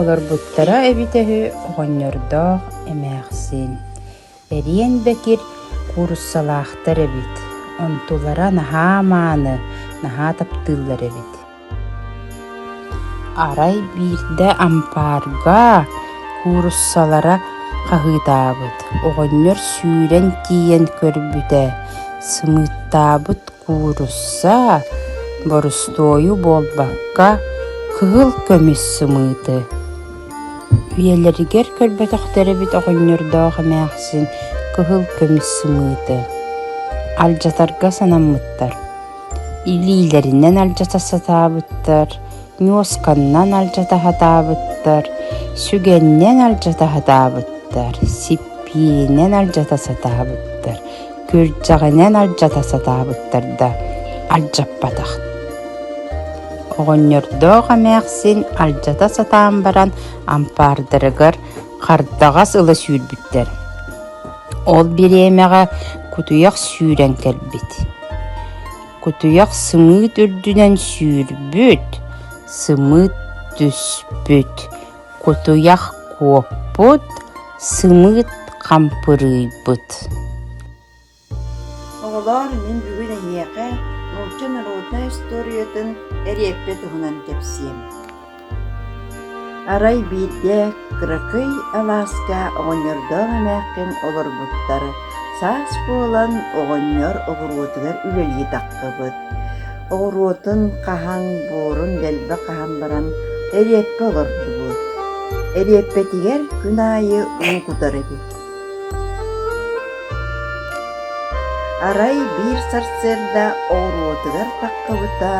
Олорбуттара эбитэ үһү оҕонньордоох эмээхсин. Эриэн Бэкир кууруссалаахтар эбит, онтулара наһаа мааны, наһаа таптыыллар эбит. Арай биирдэ ампаарга кууруссалара хаһыытаабыт, оҕонньор сүүрэн тиийэн көрбүтэ, сымыыттаабыт Куурусса борустуойу буолбакка, кыһыл көмүс сымыыты. Үйэлэригэр көрбөтөхтөр эбит оҕонньордоох эмээхсин кыһыл көмүс сымыыты. Алдьатарга санаммыттар. Илиилэринэн алдьата сатаабыттар, ньуосканнан алдьата сатаабыттар, сүгэннэн алдьата сатаабыттар, сиппиинэн алдьата сатаабыттар, күрдьэҕинэн алдьата сатаабыттар да алдьаппатах. Оҕонньордоох эмээхсин алдьата сатаан баран ампаардарыгар хардаҕас ыла сүүрбүттэр. Ол бириэмэҕэ кутуйах сүүрэн кэлбит. Кутуйах сымыыт үрдүнэн сүүрбүт, сымыыт түспүт, Кутуйах куоппут, сымыыт хампырыйбыт. Оҕолоор, мин бүгүн эһиэхэ нуучча народнай историятын эриэппэ туһунан кэпсиэм. Арай биирдэ кыракый алааска оҕонньордоох эмээххин олорбуттар. Саас буолан оҕонньор оҕуруотугар үлэлии таххыбыт. Оҕуруотун хаһан, буорун дэлби хаһан баран эриэппэ олордубут. Эриэппэтигэр күн аайы уу кутар эбит. Арай биир сарсыарда оҕуруотугар таххыбыта,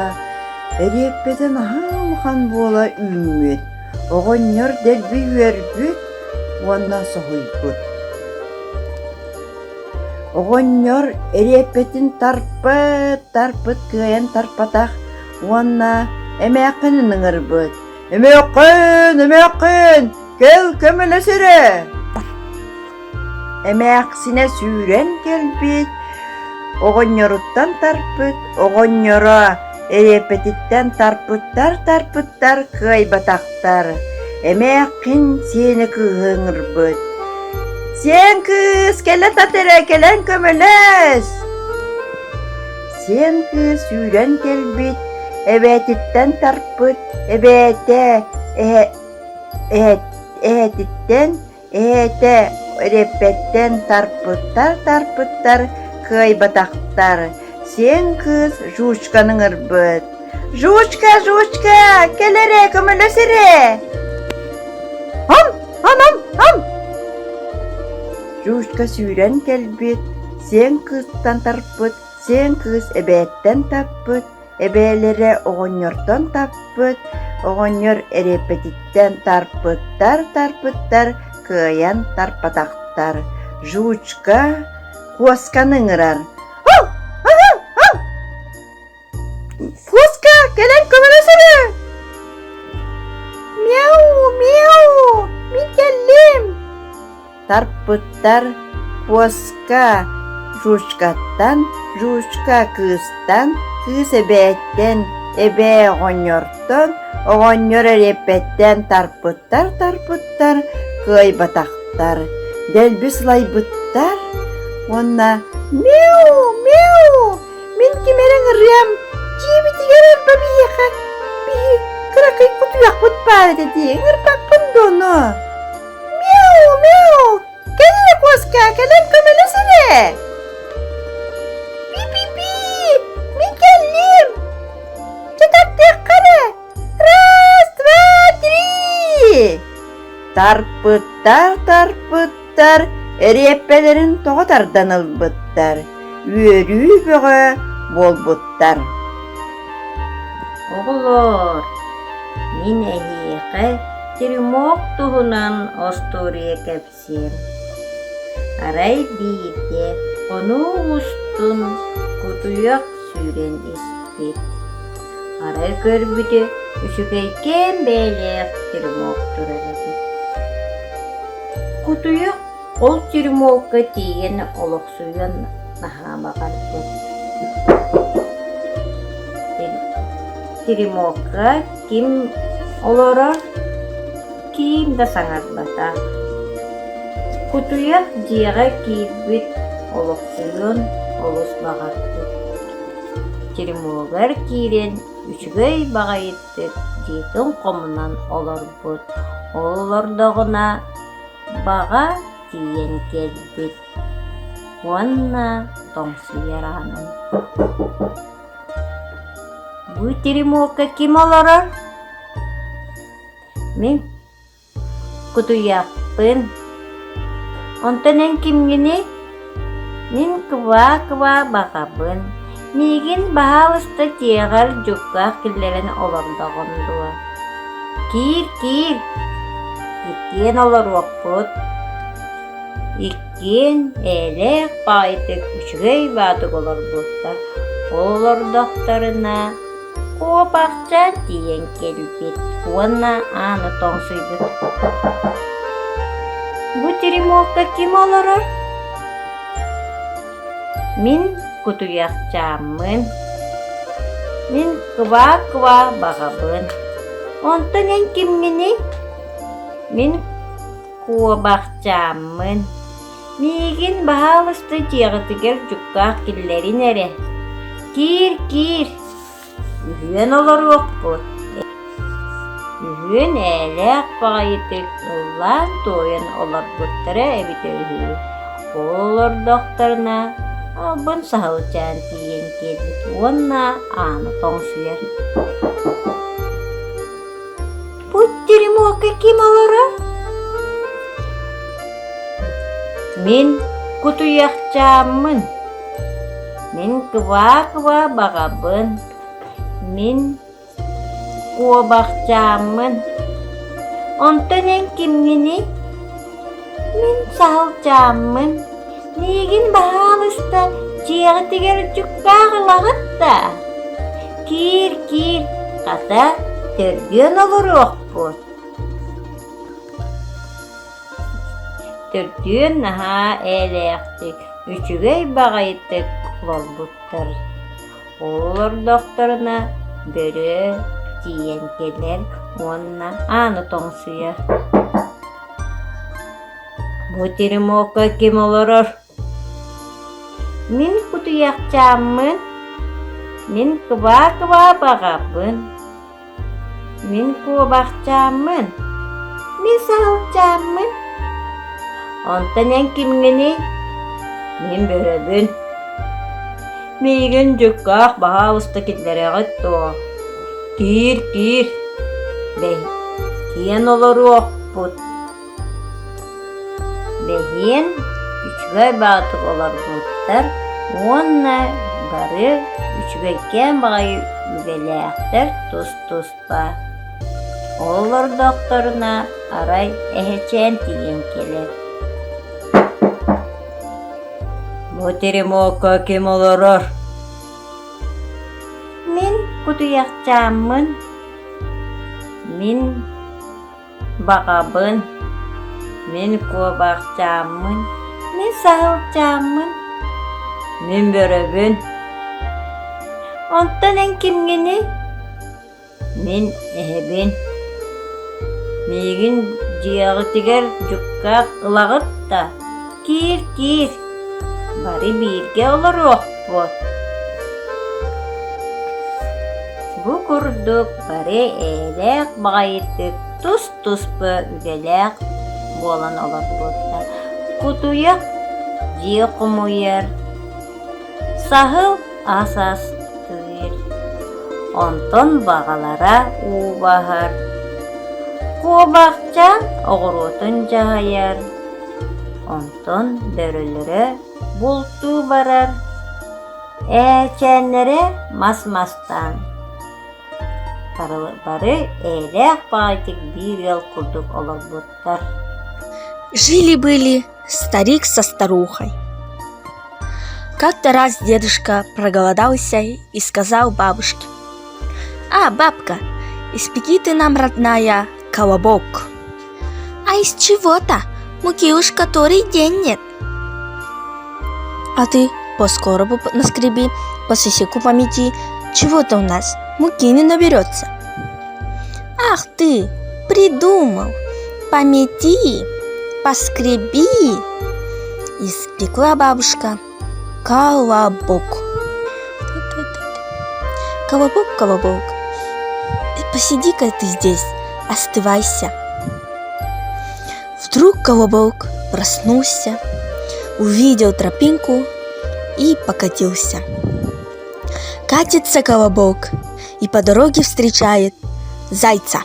эриэппэтэ наһаа улахан буола үүммүт. Оҕонньор дэлби үөрбүт уонна соһуйбут. Оҕонньор эриэппэтин тарпыт, тарпыт кыайан тарпатах уонна эмээххинин ыҥырбыт: «Эмээххин, эмээххин, кэл көмөлөс эрэ!» Эмээхсинэ сүүрэн кэлбит, оҕонньоруттан тарпыт, оҕонньоро эриэппэтиттэн тарпыттар-тарпыттар кыайбатахтар. Эмээххин сиэнэ кыыһы ыҥырбыт: «Сиэн кыыс, кэлэ тат эрэ, кэлэн көмөлөс!» Сиэн кыыс сүүрэн кэлбит, эбээтиттэн тарпыт, эбээтэ эһэ эһэ эһэтиттэн Эһээтэ эрэппэттэн тарпыттар-тарпыттар, кыайбатахтар. Сиэн кыыс Жучканы ыҥырбыт: «Жучка, Жучка, кэл эрэ, көмөлөс эрэ!» «Ам, ам, ам, ам!» Жучка сүүрэн кэлбит, сиэн кыыстан тарпыт, сиэн кыыс эбээттэн таппыт, Эбээлэрэ оҕонньортон таппыт, оҕонньор эриэппэтиттэн тарпыттар-тарпыттар, кыайан тарпатахтар. Жучка куосканы ыҥырар: «Куоска, кэлэн көмөлөс эрэ!» «Мяу, мяу, мин кэллим!» Тарпыттар куоска Жучкаттан, Жучка кыыстан, кыыс эбээттэн, эбээ оҕонньортон, оҕонньор эриэппэттэн тарпыттар-тарпыттар, кыайбатахтар, дэлби сылайбыттар уонна «Мяу, мяу, мин ким эрэ ыҥырыам, дьиэбитигэр арба биһиэхэ биһи кыракый кутуйахпыт баар этэ дии, ыҥырбаппын дуо ону?» Мяу, мяу, кэл эрэ куоска, кэлэн көмөлөс эрэ. Пи-пи-пи, мин кэллим. Чэ тардыахха эрэ. Раз, два, три. Тарпыттар, тарпыттар, эриэппэлэрин тоҕо тардан ылбыттар, үөрүү бөҕө буолбуттар. Оҕолоор, мин эһиэхэ Теремок туһунан остуоруйа кэпсиэм. Арай биирдэ хонуу устун кутуйах сүүрэн испит. Арай көрбүтэ үчүгэйкээн бэйэлээх теремок турар эбит. Кутуйах ол теремокка тиийэн олохсуйан наһаа баҕарбыт. Теремокка ким олорор? Киим да саҥарбатах. Кутуйах дьиэҕэ киирбит, олохсуйуон олус баҕарбыт. Теремогар киирэн үчүгэй баҕайытык дьиэтин хомунан олорбут. Ол олордоҕуна баҕа тиийэн кэлбит уонна тоҥсуйар аанын Бу теремокка ким олорор? Мин кутуйахпын. Онтон эн кимҥиний? Мин кыбаа-кыбаа баҕабын. Миигин баһаалыста дьиэҕэр дьуккаах киллэрэн олордоҕун дуо? Киир, киир, иккиэн олоруохпут. Иккиэн эйэлээх баҕайытык үчүгэй баатык олорбуттар. Ол олордохторуна Куобахча тиийэн кэлбит уонна ааны тоҥсуйбут. Бу теремокка ким олорор? Мин кутуйахчааммын. Мин кыбаа-кыбаа баҕабын. Онтон эн кимҥиний? Мин куобахчааммын. Миигин баһаалыста дьиэҕитигэр дьуккаах киллэрин эрэ. Киир, киир, үһүөн олоруохпут. Үһүөн ээлээх баҕайытык ыллаан-туойан олорбуттара эбитэ үһү. Ол олордохторуна албын саһылчаан тиийэн киирбит уонна ааны тоҥсуйар. Бу теремокка ким олорор? Мин кутуйахчааммын. Мин кыбаа-кыбаа баҕабын. Мин куобахчааммын. Онтон эн кимҥиний? Мин саһылчааммын. Миигин баһаалыста дьиэҕитигэр дьуккаах ылаҕыт да? Киир, киир, хата, төрдүөн олоруохпут. Төрдүөн наһаа ээлээхтик, үчүгэй баҕайытык олорбуттар. Ол олордохторуна бөрө тиийэн кэлэр уонна ааны тоҥсуйар. Бу теремокка ким олорор? Мин кутуйахчааммын, мин кыбаа-кыбаа баҕабын, мин куобахчааммын, мин саһылчааммын. Онтон эн кимҥиний? Мин бөрөбүн. Миигин дьуккаах баһаалыста киллэрэҕит дуо? Киир, киир, бэй, киэн олоруохпут. Бэһиэн үчүгэй баҕатык олорбуттар уонна бары үчүгэйкээн баҕайы үгэлээхтэр тус-туспа. Ол олордохторуна арай эһэчээн тиийэн кэлэр. Бу теремокка ким олорор? Мин кутуйахчааммын. Мин Баҕабын, мин куобахчааммын, мин саһылчааммын, мин бөрөбүн. Онтон эн кимҥиний? Мин эһэбин. Миигин дьиэҕитигэр дьуккаах ылаҕыт да, киир, киир, бары бииргэ олоруохпут. Бу курдук бары эйэлээх баҕайытык тус-туспа үлэлээх буолан олорбуттар. Кутуйах дьиэ хомуйар, саһыл ас астыыр, онтон баҕалара уу баһар, куобахчаан оҕуруотун дьаһайар, онтон бөрөлөрө бултуу барар, Ээчээннэрэ мас мастаан, бары эйэлээх баҕайытык биир ыал курдук олорбуттар. Жили-были старик со старухой. Как-то раз дедушка проголодался и сказал бабушке, «А, бабка, испеки ты нам, родная, колобок». «А из чего-то? Муки уж который день нет». «А ты по скоробу наскреби, по сосеку помети, чего-то у нас муки не наберется». «Ах ты, придумал! Помети, поскреби. Испекла бабушка колобок. Колобок, колобок, посиди-ка ты здесь, остывайся. Вдруг колобок проснулся, увидел тропинку и покатился. Катится колобок и по дороге встречает зайца.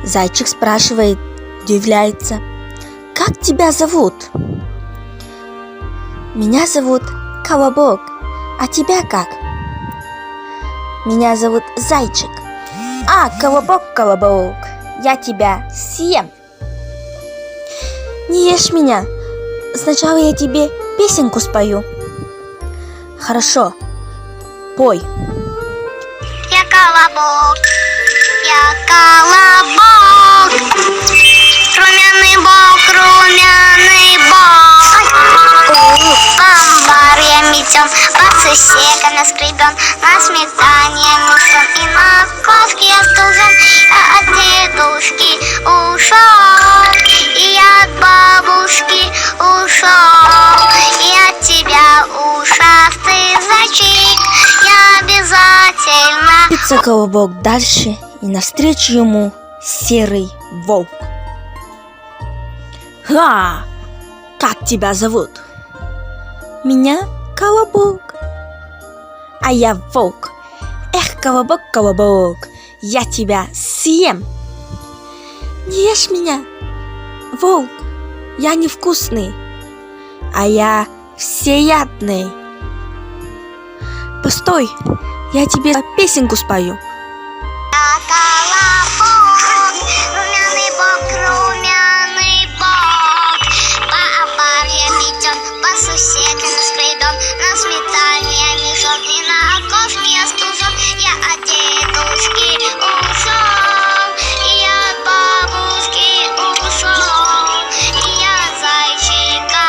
Зайчик спрашивает, удивляется, «Как тебя зовут?» «Меня зовут Колобок, а тебя как?» «Меня зовут Зайчик». «А, Колобок, Колобок, я тебя съем!» «Не ешь меня! Сначала я тебе песенку спою». «Хорошо, пой». Я колобок, я колобок, румяный бок, румяный бок. Амбар я метен, пасека наскребен, на сметане мешен и на кошке я стужен, я от дедушки ушел, и я от бабушки ушел, и от тебя ушастый зайчик, я обязательно Катится колобок дальше, и навстречу ему серый волк. Ха! Как тебя зовут? Меня Колобок. А я волк. Эх, Колобок, Колобок, я тебя съем. Не ешь меня, волк, я невкусный, а я всеядный. Постой, я тебе песенку спою. Я колобок, румяный бок, румяный бок. По амбар я метен, по сусекам наскребен, на сметане я мешен и на окошке я стужен. Я от дедушки ушел, и я от бабушки ушел, и я от зайчика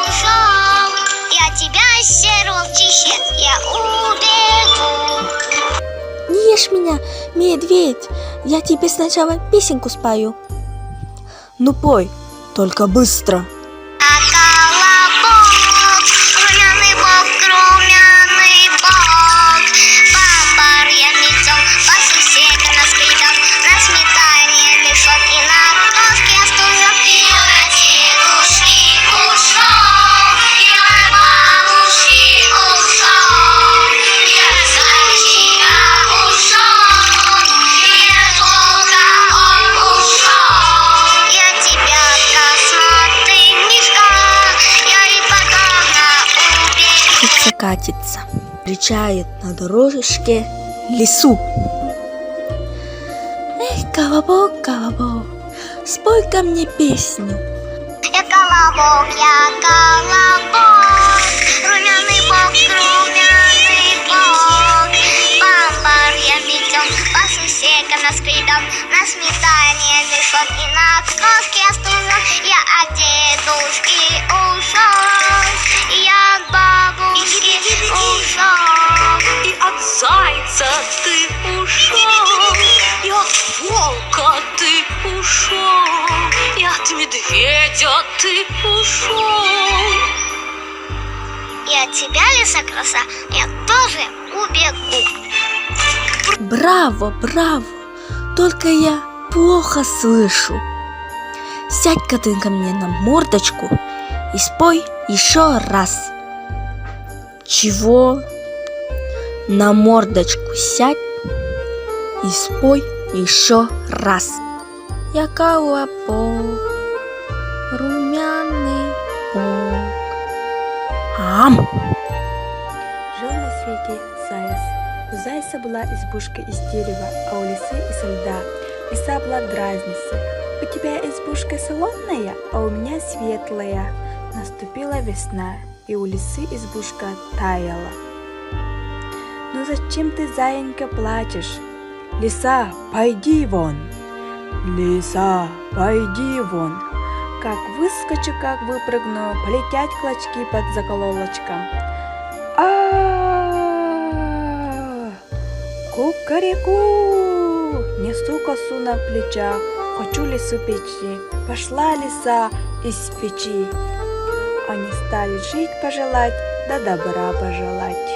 ушел. И от тебя, серый волчище, я убегу. Не ешь меня, медведь, я тебе сначала песенку спою. Ну пой, только быстро. Я колобок, румяный бок, румяный бок. По амбар я метен, по сусекам наскребен, на сметане мешок и на окошке я стужен. И от дедушки ушел, и от бабушки ушел, и от зайчика ушел, и от волка он ушел. И от тебя, косматый мишка, я и подавно убегу. Катится, катится, встречает на дорожке лису. Эх, колобок, колобок, спой-ка мне песню. Я колобок, я колобок, румяный бок, румяный бок. По амбар я метен, по сусекам наскребен, на сметане мешок и на окошке я стужен. Я от дедушки ушел, и я от бабушки ушел. И от зайца ты ушел, и от волка ты ушел, и от медведя ты ушел. И от тебя, лиса краса, я тоже убегу. Браво, браво, только я плохо слышу. Сядь-ка ты ко мне на мордочку и спой еще раз. Чего? На мордочку сядь и спой еще раз. Я колобок, румяный бок. Ам! Жил на свете заяц. У зайца была избушка из дерева, а у лисы из льда. Лиса была дразнится. У тебя избушка солонная, а у меня светлая. Наступила весна, и у лисы избушка таяла. Ну зачем ты, заинька, плачешь? Лиса, пойди вон! Лиса, пойди вон! Как выскочу, как выпрыгну, полетят клочки под закололочком. А Кукареку! Несу косу на плечах. Хочу лису печи. Пошла лиса из печи. Они стали жить пожелать, да добра пожелать.